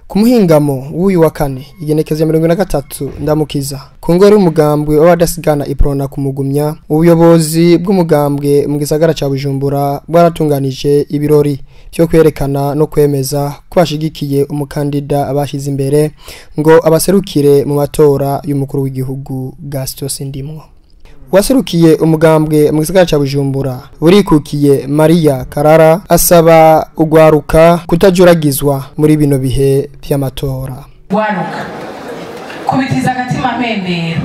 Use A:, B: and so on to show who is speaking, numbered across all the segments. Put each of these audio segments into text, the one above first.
A: Ku muhingamo w'uyu wa kane igenekezo ya 23 ndamukiza ku ngoro y'umugambwe w'abadasigana Iprona kumugumya, ubuyobozi bw'umugambwe mu gisagara ca Bujumbura bwaratunganije ibirori byo kwerekana no kwemeza ko bashigikiye umukandida abashize imbere ngo abaserukire mu matora y'umukuru w'igihugu Gaston Sindimwo. Waserukiye umugambwe mu gisagara ca Bujumbura burikukiye Maria Karara asaba ugwaruka kutajuragizwa muri bino bihe by'amatora.
B: Gwaruka kubitiza agatima mpembero,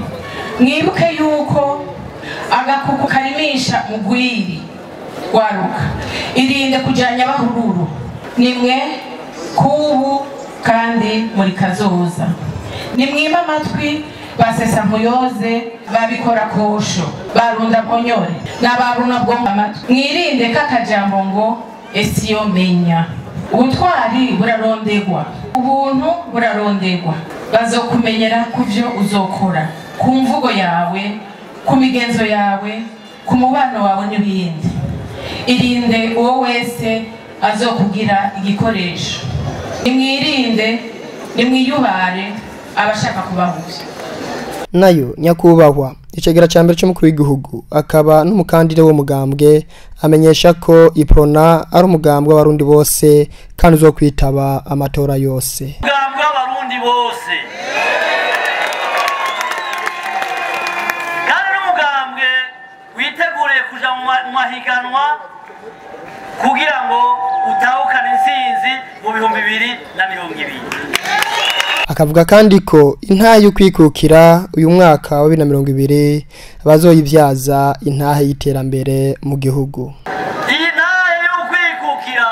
B: mwibuke yuko agakuku karimisha mugwiri. Gwaruka irinde kujanya bahururu, nimwe kubu kandi muri kazoza, nimwima amatwi basesa nkuyoze babikora kosho barunda ponyore n'abaruna bwo amatwi, mwirinde kakajambo ngo esiyo menya. Ubutwari burarondegwa, ubuntu burarondegwa, bazokumenyera kuvyo uzokora, ku mvugo yawe, ku migenzo yawe, ku mubano wawe n'ibindi. Irinde uwo wese azokugira igikoresho, nimwirinde, nimwiyubare abashaka kubahuza.
A: Nayo nyakubahwa icegera ca mbere c'umukuru w'igihugu akaba n'umukandida wo mugambwe amenyesha ko Iprona ari umugambwe w'abarundi bose kandi uzokwitaba amatora yose.
C: Umugambwe w'abarundi bose kandi n'umugambwe witeguriye kuja mu mahiganwa kugira ngo utahukane intsinzi mu 2020.
A: Akavuga kandi ko intahe y'ukwikukira uyu mwaka wa 2020 bazoyivyaza intahe y'iterambere mu gihugu.
C: Iyi ntahe y'ukwikukira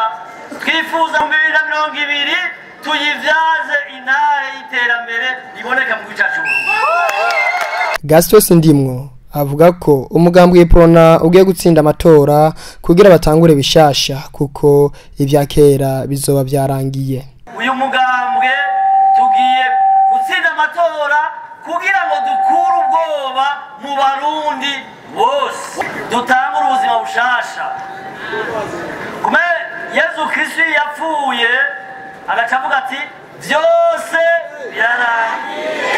C: twifuza mu 2020 tuyivyaze intahe y'iterambere iboneka mu gihugu cyacu.
A: Gaston Sindimwo avuga ko umugambi w'Iprona ugiye gutsinda amatora kugira batangure bishasha kuko ivya kera bizoba byarangiye.
C: Uyu mugambwe tugiye gutsinda amatora kugira ngo dukure ubwoba mu Barundi bose, dutangure ubuzima bushasha. Kume Yezu Kristo yapfuye agaca avuga ati byose birarangiye.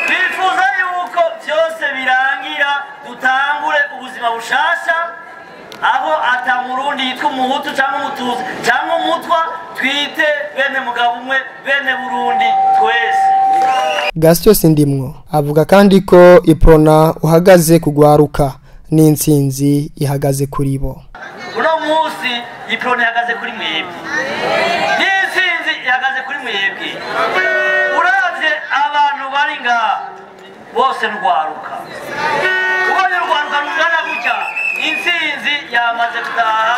C: Twifuza yuko byose birangira dutangure ubuzima bushasha, aho ata murundi yitwa umuhutu cyangwa umutuzi cyangwa umutwa, twite bene mugabo umwe bene Burundi twese.
A: Gaston Sindimwo avuga kandi ko Iprona uhagaze kugwaruka n'intsinzi ihagaze kuri bo.
C: Uno munsi Iprona ihagaze kuri mwebwe, n'intsinzi ihagaze kuri mwebwe. Uravye abantu bari ngaha bose rwaruka, ubonye rwaruka rungana gutya, intsinzi yamaze gutaha